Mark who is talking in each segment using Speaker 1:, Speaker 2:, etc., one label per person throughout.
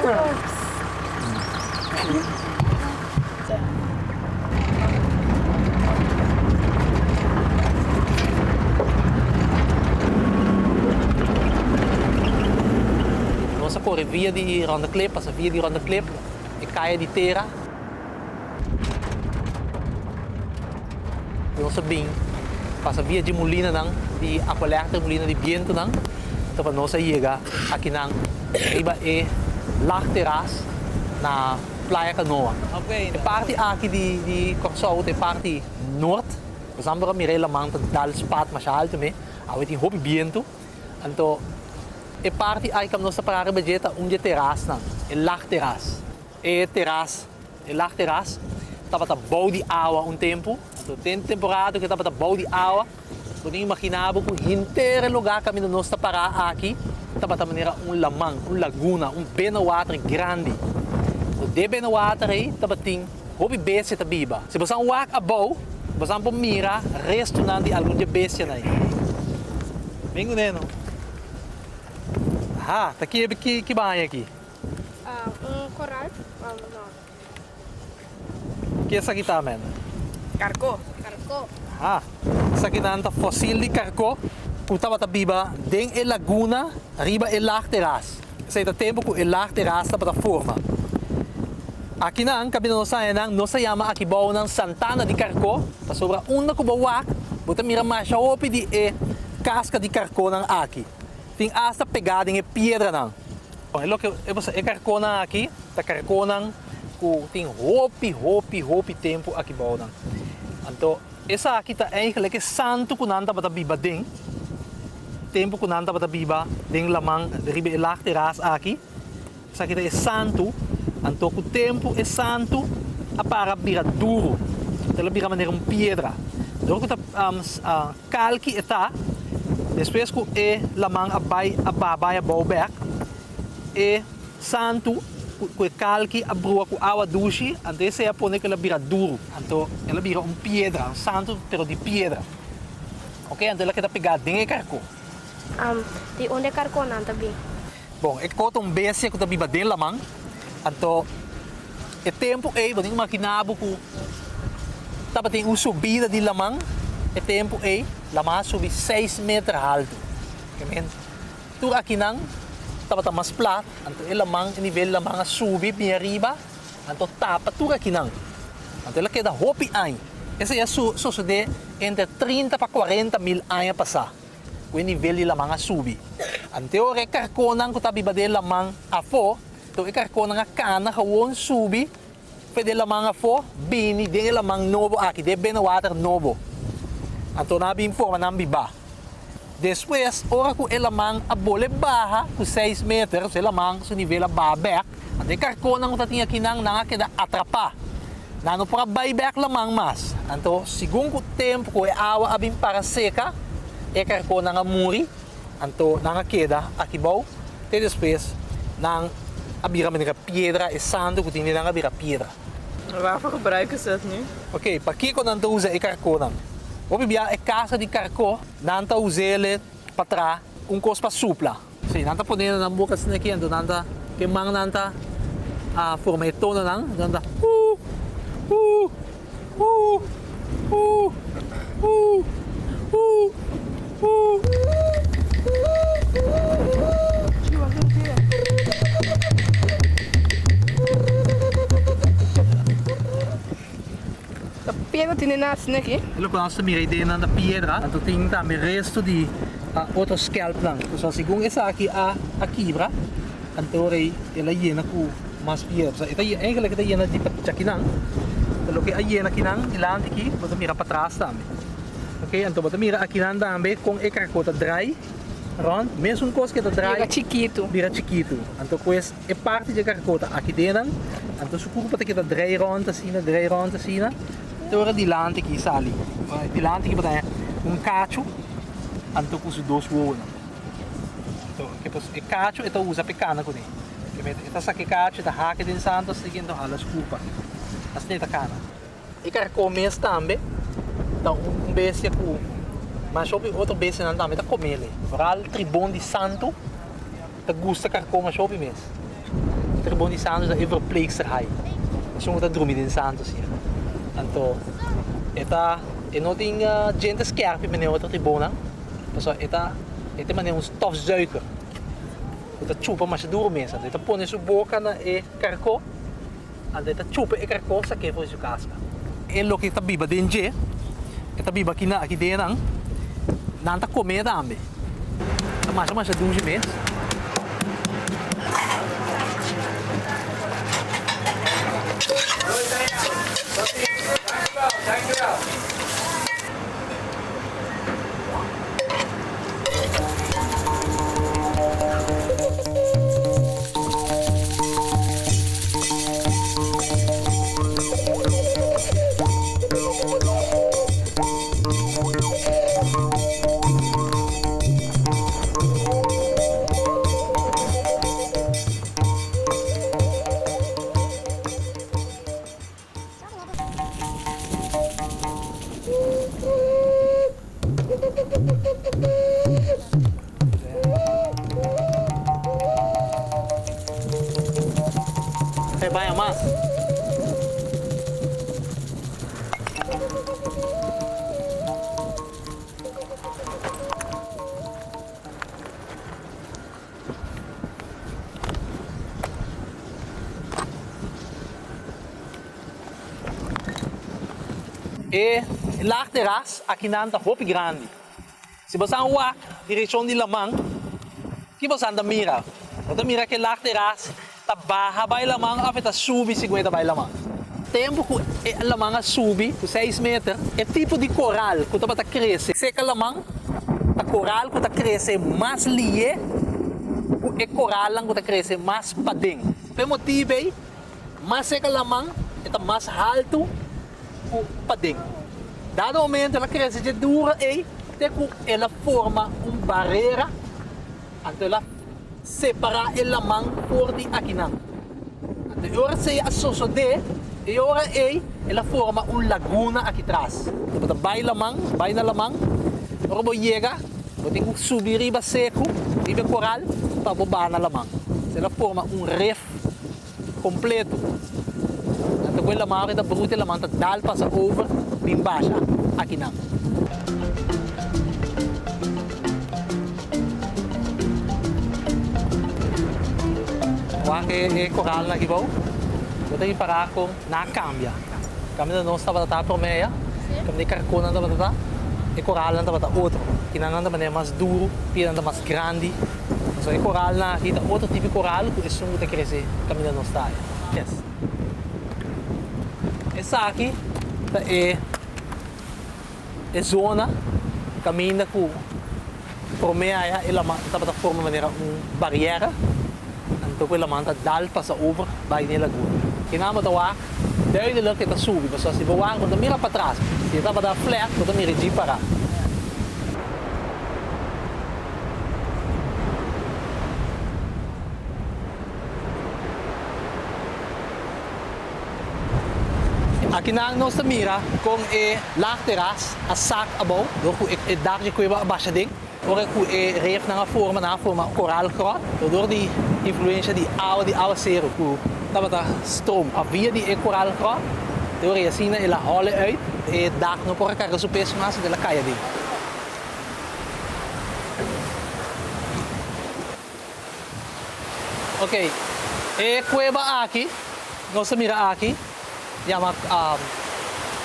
Speaker 1: Nos a kore via di Ronde Klip, pasa via di Ronde Klip, e kaya di tera. Nos a bin pasa via dje mulinanan di Aqualectra, mulina di bientunan, ta pa nos a yega akinan riba e lagterras na Playa Canoa. E parti aki di Kòrsou ta e parti nort. Nos amper a mira e laman ta dal spat masha altu me. Awe tin hopi bientu. Anto e parti aki ku nos ta para riba dje ta un dje terasnan, e lagterras. E teras, e lag teras, tabata bou di awa un tempu. Anto den temporada ku e tabata bou di awa, bo tin imaginá bo ku henter e lugá kaminda nos ta pará aki tabata manera un laman, un laguna, un binnenwater grandi. Anto den binnenwater ei tabatin hopi bestia ta biba. Si bo san wak abou, bo san por mira restunan di algun dje bestianan ei. Bin kuné no. Aha, ta ki ki baña aki?
Speaker 2: Un koral? No.
Speaker 1: Ke esaki ta, men?
Speaker 2: Karkó. Karkó.
Speaker 1: Ha, esakinan ta fosil di karkó ku tabata biba den e laguna riba e laagterras. Esei ta tempu ku e laagterras tabata forma. Akinan kaminda nos haña nan, nos ta yama akibounan Santana di Karkó, pasobra unda ku bo wak, bo ta mira masha hopi di e kaska di karkónan aki. Tin asta pegá den e piedranan. E loke e pasa e karkónan aki ta karkónan ku tin hopi hopi hopi tempu aki bou nan. Anto esaki ta eigenlik e santu ku nan tabata biba den tempu ku nan tabata biba den laman riba e lag teras aki. Esaki ta e santu, anto ku tempu e santu a para bira duru, el a bira manera un piedra. Dor ku ta kalki e ta, despues ku e laman a bai a baha bai abou bek, e santu ku e kalki a brua ku awa dushi, anto esei a pone ku el a bira duru, anto el a bira un piedra, un santu pero di piedra. Oke, anto el a keda pegá den e karkó.
Speaker 2: Di unda e karkónan ta bin?
Speaker 1: Bon, e kó ta un bestia ku ta biba den laman, anto e tempu ei bo tin ku makiná bo ku tabatin un subida di laman, e tempu ei laman a subi seis meter haltu. Ke men tur akinan tabata mas plat, anto e laman, e nivel di laman a subi bin ariba, anto tapa tur akinan. Anto el a keda hopi aña. Esei a sosodé entre trinta pa kuarenta mil aña pasá. Ku e nivel di laman a subi. Ante ora e karkónan ku ta biba den laman afó, to e karkónan a kana gewon subi for den laman afó bini den e laman nobo aki, den e binnenwater nobo. Anto nan a bin forma nan bibá. Despues, ora ku e laman a bole baha ku seis meter, so e laman su nivel a baha bèk, anto e karkónan ku ta tin akinan, nan a keda atrapá. Nan no por a bai bek laman mas. Anto, segun ku tempu ku e awa a bin para seka, e karkónan a muri, anto nan a keda aki bou. Te despues nan a bira manera piedra, e santu ku tin den nan a bira piedra.
Speaker 3: Waarvoor gebruiken ze het nu?
Speaker 1: Oké, pakiko nan ta usa e karkónan? Hopi bia e kasa di karkó nan ta us'é pa traha un kos pa supla. Sí, nan ta pone na nan boka asina aki, anto nan ta, ke man nan ta a forma e tononan, anto nan ta hu, hu, hu, hu, hu, hu, hu.
Speaker 3: Ta piedra tin den asina aki.
Speaker 1: E loke nos ta mira ei den nan ta piedra, anto tin tambe resto di otro skelpnan. Pasobra segun esaki a a kibra, anto ora ei el a yena ku mas piedra. Pasobra e ta eigenlik e ta yena di djakinan, ta loke a yena akinan dilanti aki bo ta mira patras tambe. Oke, anto bo ta mira akinan tambe kon e karko ta drai rònt, mesun kos ku e ta drai
Speaker 3: Bira chikitu.
Speaker 1: Bira chikitu. Anto pues. E parti dje karkó ta aki denan, anto su kurpa ta keda drei rònt asina, drei rònt asina, te ora dilanti ki sali. Dilanti ki bo ta haña un kachu, anto ku su dos wowonan. Anto e kachu e ta usa pa e kana kuné. E ta saka e kachu, e ta hak e den santu asina anto hala su kurpa. Asina e ta kana. E karkó mes tambe ta un bestia ku masha hopi otro bestianan tambe ta komele. Vooral tribon di santu ta gusta karkó masha hopi mes. tribon di santu ta e verpleegster hai. Esun ku ta drumi den santu asina. Anto e ta e no tin djente skerpi manera otro tribonnan, pasobra e ta e ta manera un stofzuiger ku ta chupa masha duru mes. Anto e ta pone su boka na e karkó, anto e ta chupa e karkó sak'é for di su kaska. E loke ta biba den dje, e ta biba aki na aki den nan, nan ta kom'é tambe. Ta masha masha dushi mes. E baña mas. E laagterras akinan ta hopi grandi. Si bo san wak direkshon di laman, ki bo san ta mira? Bo ta mira ku e laagterras ta baha bai laman òf e ta subi segun e ta bai laman? Tempu ku e laman a subi ku seis meter, e tipo di koral ku tabata krese seka laman ta koral ku ta krese mas lié ku e koralnan ku ta krese mas paden. Pa e motibu ei, mas seka laman e ta mas haltu ku paden. Dado momento el a krese dje duro ei te ku el a forma un barera, anto el a separá e laman for di akinan. Anto e ora esei a sosodé, e ora ei el a forma un laguna aki tras. Anto bo ta bai laman, bai na laman, ora bo yega, bo tin ku subi riba seku, riba e koral, pa bo baha na laman. El a forma un ref kompleto. Anto ku e laman ora e ta bruta, e laman ta dal pasa over bin basha akinan. Wak e koralnan aki bou, bo ta ripará kon nan a kambia. Kaminda nos tabata ta promé ya, kaminda e karkonnan tabata ta, e koralnan tabata otro. Kinan nan ta manera mas duru, pianan ta mas grandi. Pasobra e koralnan aki ta otro tipo di koral ku esun ku ta krese kaminda nos ta. Yes. Esaki ta e e zona kaminda ku promé aya e laman tabata forma manera un bariera, anto ku e laman ta dal pasa over bai den e laguna. Kinan bo ta wak duidelijk e ta subi, pasobra si bo wak bo ta mira patras, si e tabata flat bo ta mira e djip para. Akinan nos ta mira kon e laagterras a sak abou dor ku e dak dje kueba a basha den. Ora ku e refnan a forma, nan a forma koral gròt dor di influensha di awa di awaseru ku tabata stroom a via di e koral gròt. Te ora ei asina el a hòle uit, e dak no por a karga su peso mas, el a kai aden. Ok, e kueba aki, nos ta mira aki, yama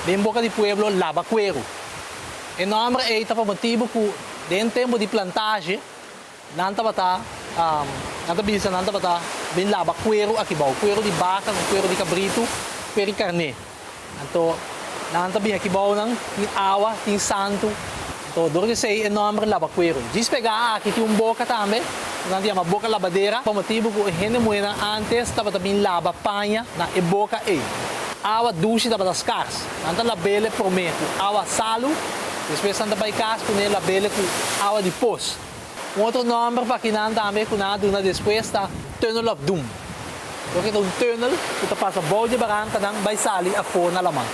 Speaker 1: den boka di pueblo Laba Kueru. E nòmber ei ta pa motibu ku den tempu di plantashi nan tabata, nan ta bisa nan tabata bin laba kueru aki bou, kueru di baka ku kueru di kabritu, kueru di karné. Anto nan ta bin aki bou nan, tin awa, tin santu. Anto dor di esei e nòmber Labakueru. Djis pegá aki tin un boka tambe, ku nan ta yama Boka Labadera, pa motibu ku e hende muhénan ántes tabata bin laba paña na e boka ei. Awa dushi tabata skars. Nan ta lab'é promé ku awa salu, despues nan ta bai kas kuné lab'é ku awa di pos. Un otro nòmber pa kinan tambe ku nan a duna despues ta Tunnel of Doom. Loke ta un tunnel ku ta pasa bou dje barankanan bai sali afó na laman.